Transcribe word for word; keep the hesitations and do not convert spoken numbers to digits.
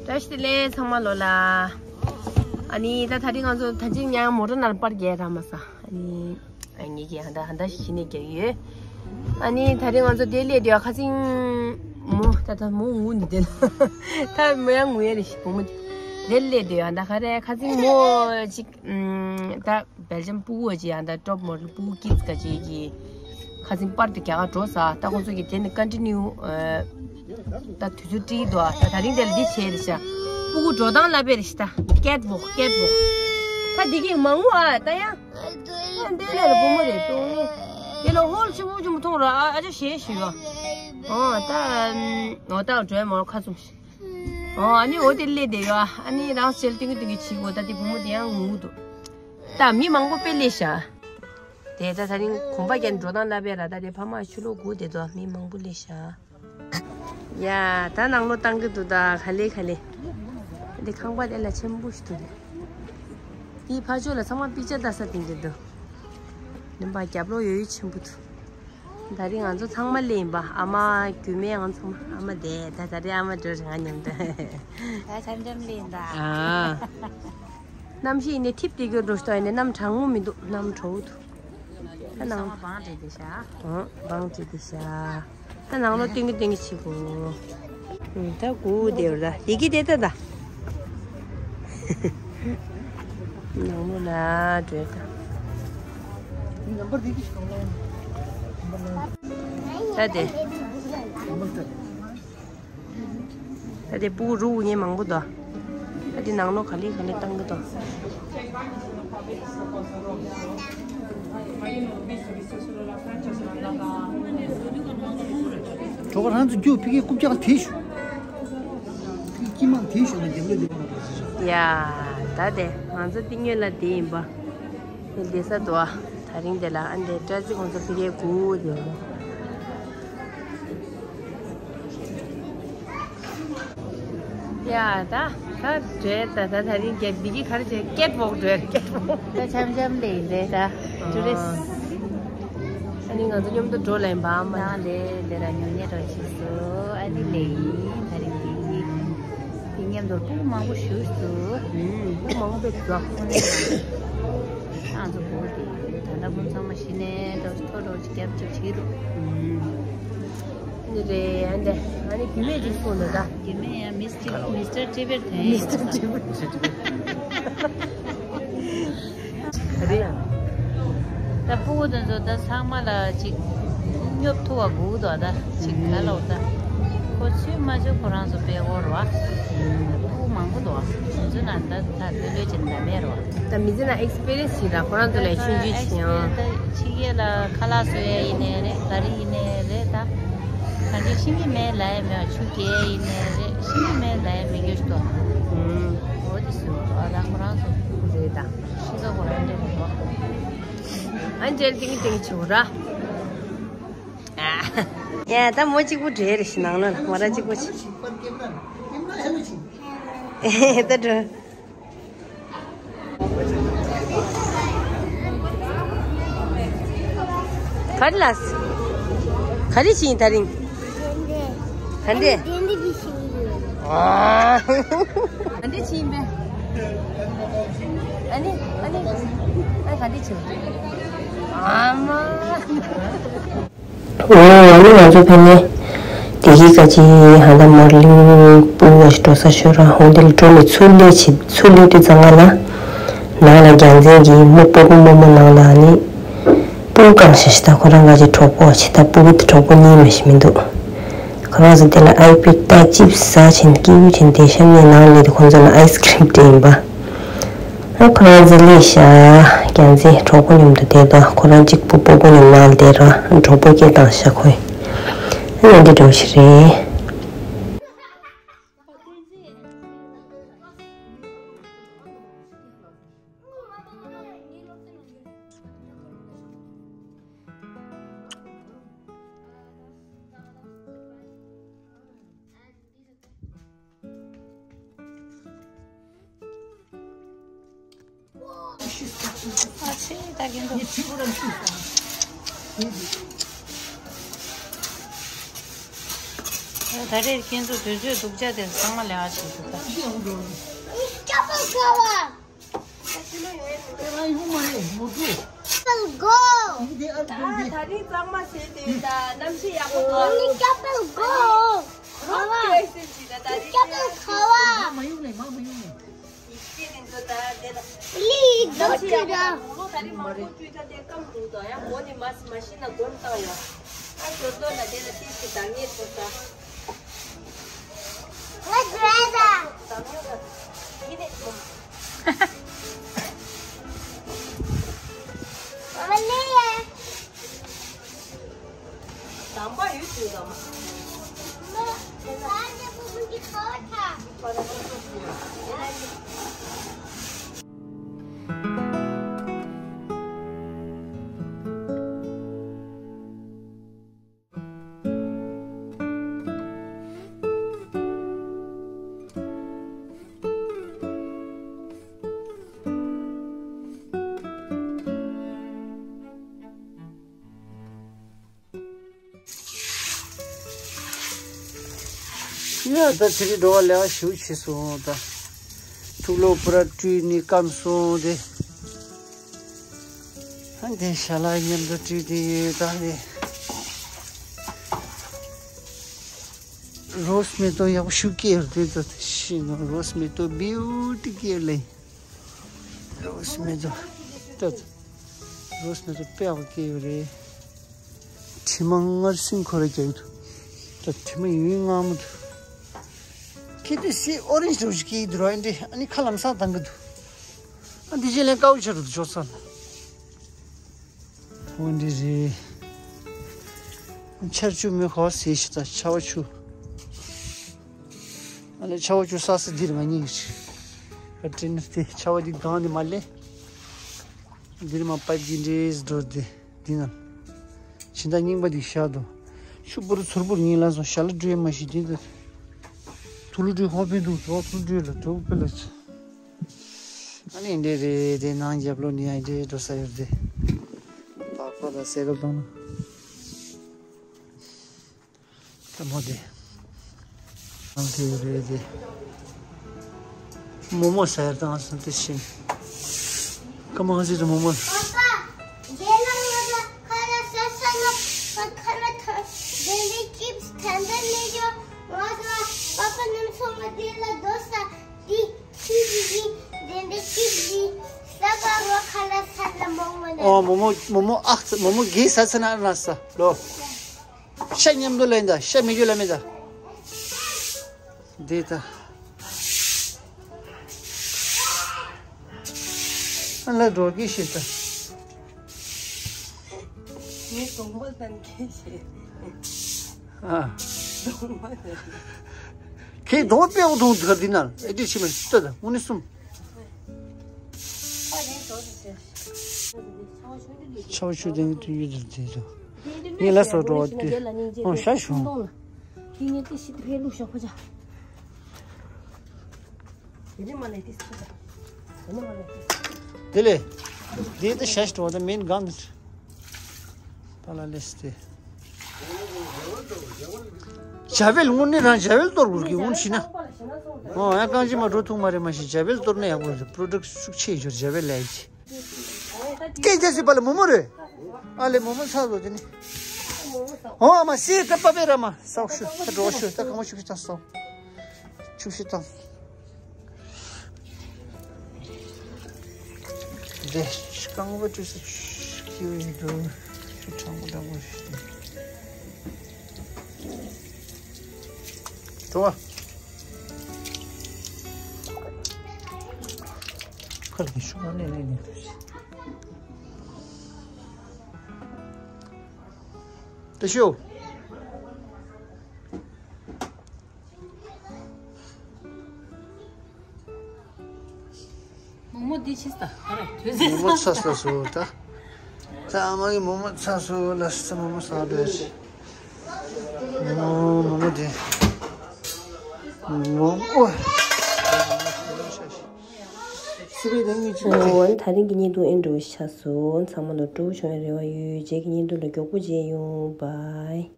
བཀྲ་ཤིས་བདེ་ལེགས་ཚང་མ་ལོ་ལ། ཨ་ནི་ད་ད་རིང་ང་ཚོ་ད་ཅིག་ཉང་མོ་ཊ་ནང་པར་རྒྱག་ར་མ་ས། ཨ་ནི་ཨ་ངེད་ཀྱིས་ཧ་ད་ཧ་ད་ཤི་ནས་རྒྱག་ཡོད། ཨ་ནི་ད་རིང་ང་ཚོ་དེ་སླེབས་དུས་ཁ་སང་མོ་ད་ད་མོ་ངུ་ནི་དེ་ལ་ད་མོ་ཡང་ངུ་ཡ་རེ་ཞིག་བུ་མོ་དེ་དེ་སླེབས་དུས་ཧ་ད་ཁ་རེ་ཁ་སང་མོ་ཅིག་ད། སྦེལ་ཇམ་སྤུ་གུ་ཅིག་ཡང་ད་ཊོབ་མོ་ཌེལ་སྤུ་གུ་ཀིཌ་ག་ཅིག་གི་ཁ་སང་པར་དུ་རྒྱ་གར་འགྲོ་ས། ད་ཁོང་ཚོ་གི་དེ་ནི་ཀོན་ཊི་ནིའུ་ད་དུས་ཚོད་བྲིས་འདུག་ད་ད་རིང་དེ་ལ་འདི་བྱས་རེད་ཤག་སྤུ་གུ་འགྲོ་སྟངས་ལབ་པས་རེད་ཤག་ད་ཀེཊ་ཝོག་ཀེཊ་ཝོག་ད་འདི་གི་མང་པོ་ཨ་ད་ཡང་ཨ་འདི་ལ་ལ་བུ་མོ་རེད་དོ། དེ་ལ་ཧོལ་ཆེན་པོ་ཆེན་པོ་མཐོང་ར་ཨ་ཨ་ཅག་ཞེས་ཞུས་པ། ཨོ་ད་ཨོ་ད་འགྲོ་ཡ་མོ་ཁ་ཚུམ་ཤག་ཨོ་ཨ་ནི་འོ་དེ་སླེབས་བསྡད་ཡོད་ཨ། ཨ་ནི་རང་ཞལ་ཏིང་གི་ཏིང་གི་བྱེད་དགོས། ད་དེ་བུ་མོ་དེ་ཡང་ངུ་འདུག་ད་མི་མང་པོ་དཔེ་སླེབས་ཤག་དེ་ད་ད་རིང་གོམ་པ་རྒྱག་འགྲོ་སྟངས་ལབ་པས་ར། ད་དེ་ཕ་མ་ཕྱི་ལོགས་སྒུག་བསྡད་དོ། མི་མང་པོ་སླེབས་ཤག་ཡ་ད་ནང་ལོགས་བཏང་གི་འདུག་ད་ག་ལེ་ག་ལེ། དེ་ཁང་པ་དེ་ལ་ཆེན་པོ་ཞིག་འདུག་དེ་དེའི་ཕར་ཕྱོགས་ལ་ཚང་མ་པིག་ཅར་ལྟ་ས་དེ་འདྲ་འདུག་ལེན་པ་རྒྱབ་ལོགས་ཡོད་ཡོད་ཆེན་པོ་འདུག་ད་རིང་ང་ཚོ་ཚང་མ་སླེབས་ཡིན་པ། ཨ་མ་རྒྱུད་སྨད་ང་ཚང་མ་ཨ་མ་དེ་ད་ད་རེས་ཨ་མ་འགྲོ་རེད་ང་མཉམ་དུ། ད་འཆམ་འཆམ་སླེབས་ཡིན་ད། ཨ། གནམ་གཤིས་ཡིན་ནའི་འཐིབས་ཏེ་གི་འགྲོ་ཤི་ཏོ་ཡིན་ནའི་གནམ་གྲང་མོ་མི་འདུག་གནམ་དྲོ་པོ་འདུག་ད་ནང་ཚང་མ་བང་བསྒྲིགས་ཏེ་བཞག་ཨ་བང་བསྒྲིགས་ཏེ་བཞག་ད་ནང་ལོགས་སྟོན་གི་སྟོན་གི་བྱེད་དགོས། ད་སྒུག་བསྡད་ཡོད་ར། ཡི་གེ་དེ་ལྟ་ད། ནང་ལོགས་ལ་འགྲོ་ད། ད་དེ། ད་དེ་སྤུ་གུ་རུ་ངས་མང་པོ་འདུག་ད་དེ་ནང་ལོགས་ག་ལེ་ག་ལེ་བཏང་གི་འདུག་གྲོགས་པོ་རང་ཚོ་རྒྱུགས་ཕི་ཀའི་རྐུབ་བཀྱག་དེ་ཞུ། ཕི་ཀི་མང་དེ་ཞུ་ན་རྒྱབ་ལོ་རྒྱབ་ལོ་རེད་ཟེར། ཡ། ད་དེ་ང་ཚོ་ཏིང་ཡོད་ལ་དེ་ཡིན་པ། དེ་བསྡད་ས་འདུག་ཨ། ད་རིང་དེ་ལ་ཨ་འདྲའི་སྐྲ་རྩི་ཁོང་ཚོ་ཕི་ཀའི་སྒུག་དེ་ཡོད་ལ། ཡ་ད་ད་བྲོས་ད་ད་ད་རིང་རྒྱབ་འདི་གི་ག་རེ་བྱས་ཀེཊ་ཝོག་བྲོས་ཀེཊ་ཝོག་ད་འཆམ་འཆམ་ལས་ཡིན་ད་ད་ཊུ་རི་སི་ཊི། ཨ་ནི་ང་ཚོ་མཉམ་དུ་འགྲོ་ལ་ཡིན་པ་ཨ་མ་ནང་ལས་ལས་ར་ཉོ་ཉེ་འགྲོ་ཆེ་སོ་ཨ་ནི་ལས་ཡིན་ད་རིང་འདི་གི་འདི་མཉམ་དུ་སྤུ་གུ་མང་པོ་ཞུགས་སོ། ཨུམ་སྤུ་གུ་མང་པོ་ཕེབས་སོ། ཨ་ཚོ་སྤུ་གུ་དེ་ད་ལྟ་ཕུན་ཚང་མ་ཞི་ནས་འགྲོ་ཐོ་འགྲོ་ཅིག་རྒྱབ་ཅིག་བྱེད་རུ། འདི་རེད་ཨ་འདི་ཨ་ནི་རྒྱུད་སྨད་ཅིག་སོང་འདུག་ད། རྒྱུད་སྨད་ཡང་མིས་ཊར་མིས་ཊར་ཊི་བེཊ་དེ་མིས་ཊར་ཊི་བེཊ་རེད། ད་སྤུ་གུ་དེ་ཚོ་ད་ཚང་མ་ལ་ཅིག་སྙོབ་ཐུབ་པ་དགོས་འདུག་ད་ཅིག་ག་ལ་འོ་ད་ཁོ་ཚོས་མ་བྱུང་ཁོ་རང་ཚོ་དཔེ་འོར་བ་སྤུ་གུ་མང་པོ་འདུག་དེ་ཚོ་ན་ད་ད་ལོས་ལོས་ཅིག་འདྲ་མེད་རོ། ད་མི་ཚེ་ན་ཨེག་སི་པི་རི་ཡན་སི་ཞིག་རག་ཁོ་རང་ཚོ་ལ་ཆུང་ཆུང་ཆེ་ཡང་། ད་ཕྱི་རྒྱལ་ལ་ཁ་ལག་བཟོ་ཡས་ཡིན་ནའི་རེད་ག་རེ་ཡིན་ནའི་རེད་ད། གང་ཅི་ཤིང་གི་མེ་ལ་ཡ་མེ་བ་ཆུ་རྒྱལ་ཡིན་ནའི་རེད་ཤིང་གི་མེ་ལ་ཡ་མེ་རྒྱུ་ཞིག་འདུག་ཨུམ། འོ་དེ་སུ་འདུག་ཨ་ད་ཁོ་རང་ཚོ་རེད་ད། ཤིང་ཀ་ཁོ་རང་འདྲ་རེད་འདུག་ཨ་འཇལ་ཏིང་ཏིང་ཆུ་ར། ཡ་ད་མོ་གཅིག་པུ་འདྲེ་རེ་ཞིག་ནང་ལ་མ་ར་གཅིག་པུ་ཆེ། ད་འགྲོ། ག་རེ་ལགས། ག་རེ་བྱིན་ད་རིང་། ག་འདྲས། ཨ། ག་འདྲས་བྱིན་པས། ཨ་ནི་ཨ་ནི་ཨ་ག་འདྲས་བྱིན། ཨ་མ། འོ་ཨ་ནི་ང་ཚོ་ཕ་ནས་དེ་གི་ཀ་ཅི་ཧ་ད་མར་ལིང་སྤུ་བ་ཞིག་འགྲོ་ས་ཤོད་ར་འོ་དེ་ལ་འགྲོ་ནས་ཚུར་སླེབས་ཆེ་ཚུར་སླེབས་དུས་ཙང་ང་ལ་ནང་ལ་རྒྱལ་མཚན་གྱི་མོ་སྤུ་གུ་རྨོ་མོ་ནང་ལ་ནི་སྤུ་གུ་གང་ཤ་ཤི་ད་ཁོ་རང་ཀ་ཅི་གྲོགས་པོ་ཆེ་ད་སྤུ་གུ་དེ་གྲོགས་པོ་གཉིས་མ་ཤི་མི་འདུག་ཁོ་རང་ཚོ་དེ་ལ་ཨའི་པེཌ་ད་ཅིབ་ཟ་ཆེན་སྐྱིད་པོ་ཆེན་དེ་ཤ་ནས་ནང་སླེབས་དུས་ཁོ་ཚོ་ལ་ཨའི་སི་ཀི་རིམ་སྤྲད་ཡིན་པ། ཨ་ཁོ་རང་ཚོ་སླེབས་ཤག་རྒྱལ་མཚན་གྲོགས་པོ་མཉམ་དུ་བསྡད་དོ། ཁོ་རང་གཅིག་པུ་སྤུ་གུ་མཉམ་ནང་ལ་བསྡད་ར་གྲོགས་པོ་སྐད་བཏང་ཤག་ཁོས། ཨ་ནི་འདི་འདྲ་བོ་ཞིག་རེད། ད་རེས་ཁྱེད་ཚོ་དུས་ཚོད་སྡུག་ཅག་དེ་ཚང་མ་ལས་ཨ་ཅིག་ཏུ་ད། Chapel go! Chapel go! ད་ད་རིང་གཙང་མ་བྱས་ཏེ་ད་གནམ་གཤིས་ཡག་པོ་འདུག Chapel go! Chapel go! Please don't do that. Let's ride that. Mama, ལས། དམ་པ་ཡོད་ཚུལ་དང་། ཡ་ད་དེ་རིང་འགྲོ་བ་ལས་ཀ་ཞུ་བྱེད་སོང་ད། ཐུགས་ལོ་པུ་ར་བཀྲུས་ནི་སྐམ་སོང་དེ། ཨ་འདི་ཞལ་ལག་མཉམ་དུ་བཀྲུས་ཏེ་ཡོད་ད་དེ། རོ་སི་མེ་ཏོག་ཡག་པོ་ཞིག་སྐྱེས་ཡོད་དེ་ད་ཤི་ནོ་རོ་སི་མེ་ཏོག་བིའུ་ཏི་སྐྱེས་ལེ། རོ་སི་མེ་ཏོག་ད། རོ་སི་མེ་ཏོག་དཔེ་ཡག་པོ་སྐྱེས་ཡོད་རེད། དྲི་མ་མངར་སིང་ཁོ་ར་རྒྱག་གི་འདུག་ད་དྲི་མ་ཡུན་མངར་མོ་འདུག་ཁྱེད་དུས་སི་ཨོ་རེན་ཇི་འདྲ་བོ་ཞིག་སྐྱེས་ཀྱི་འདུག་ར། ཨེ་འདྲེ་ཨ་ནི་ཁ་ལམ་སང་ལྡང་གི་འདུག་ཨ་འདི་རྗེས་ལན་དཀའ་བོ་ཆགས་འདུག་ཅོག་ཚ་ལ། འོ་འདི་རེད། ཆར་ཆུ་མི་ཧོ་སི་ཤི་ད་ཆར་པ་ཆུ། ཨ་ལེ་ཆར་པ་ཆུ་ས་ས་འདིར་ང་གཉིས་ཀྱི་ཁ་དྲིན་དེ་ཆར་པ་འདི་གང་ནས་མ་ལེ། འདིར་མ་པ་ཇི་འདྲེས་འགྲོ་དེ། འདི་ན། ཕྱི་ཟླ་རྙིང་པ་འདི་ཤར་དུ། ཆུ་བུར་ཚུར་བུར་ཉིན་ལ་སོང་ཞལ་ལ་སྤྲོད་མ་ཤེས་འདི་འདི། ཐུ་ལུ་སྤྲོད་ཧོ་པན་འདུག་ཟོ་ཐུ་ལུ་སྤྲོད་ལ་དུ་པེ་ལ་ཚ། ཨ་ནི་འདི་རེད་དེ་ནང་རྒྱབ་ལོ་ནི་ཨ་འདི་འགྲོ་ས་ཡོད་དེ། པགས་པ་ལ་སེ་ག་བཏང་ན། ད་མོ་དེ། ཨང་དེ་རེད་དེ། མོ་མོ་ཟེར་དང་སུ་དེ་ཤིང་། ཀ་མང་ཟེར་དུ་མོ་མོ། ཨོ་མོ་མོ་མོ་མོ་ཨག་མོ་མོ་གེ་ས་ཚ་ན་ན་ས་ལོ། ཤ་མཉམ་དུ་ལེན་ད་ཤ་མི་རྒྱུ་ལ་མེད་ད། འདི་ད། ཨ་ལ་འགྲོ་གི་ཤི་ད། ངས་གདོང་པ་ལྡན་གྱི་ཤི། ཨ། གདོང་པ་ལྡན། ཁྱེད་གདོང་པ་དཔེ་འོ་གདོང་དུ་འདི་ན་ཨེ་འདྲི་ཤི་མ་ཤི་ད་ད་དངོས་གནས་གསུམ། ཨ་རེད་འགྲོ་ཤི་ཤི། ཆར་པ་ཆུ་ལྡན་གྱི་དུས་ཡུལ་དུ་བསྡད་དོ། ངས་ལ་སོགས་འགྲོ་བ་དུས་ཨང་ཤ་ཞོང་། དེ་ལས། དེ་ལས་ཤ་ཞོང་བ་དང་མིན་གང་དུ། པ་ལ་ལེས་ཏེ། ཇ་བེལ་དངོས་གནས་རང་ཇ་བེལ་གཏོར་དགོས་ཀྱི་འོང་ཤི་ན། ཨོ་ཡང་རྐང་ཅི་མ་འགྲོ་ཐུག་མ་རེད་མ་ཤི་ཇ་བེལ་གཏོར་ན་ཡག་པོ་རེད་པྲོ་ཌག་ཤུགས་ཆེ་ཡོད་ཇ་བེལ་ལས་ཀྱི། སྐད་ཆ་སྲིད་པ་ལ་མོ་མོ་རེད། ཨ་ལེ་མོ་མོ་ཚ་ལོ་དེ་ནི། ཨོ་ཨ་མ་སི་ཀ་པ་པེ་ར་མ་སའོ་ཤུ་ད་འགྲོ་ཤུ་ད་གང་མ་ཤུ་ཤུ་ད་སོ། ཆུ་ཤུ་ད། དེ་རྐང་པ་བཀྲུས་སུ་ཁྱེར་ཡོད་འགྲོ། ཆུ་གྲང་མོ་འདྲ་པོ་ཞིག་འགྲོ་བ། ཁར་གྱི་ཤུ་མ་ནས་ནས་ནས་འགྲོ་ཞིག་ཏེ་ཤོ། མོ་མོ་འདི་ཕྱིས་ད་ག་རེ་དུས་ཚོད་མོ་མོ་ཚ་ས་སུ་ད། ད་ཨ་མ་གི་མོ་མོ་ཚ་སུ་ལ་ས་མོ་མོ་ས་བེ་ཤི། མོ་མོ་མོ་མོ་འདི། མོ་མོ། སི་རི་ད་ངི་ཅི་འོ་ད་རིང་གི་བརྙན་ཐུང་ཨེ་འགྲོ་ཤ་སོ་ཚང་མ་ལ་སྤྲོ་བོ་བྱུང་བའི་རེ་བ་ཡོད། རྗེས་ཀྱི་བརྙན་ཐུང་ལ་མགྱོགས་པོ་མཇལ་ཡོང་། བཱའི།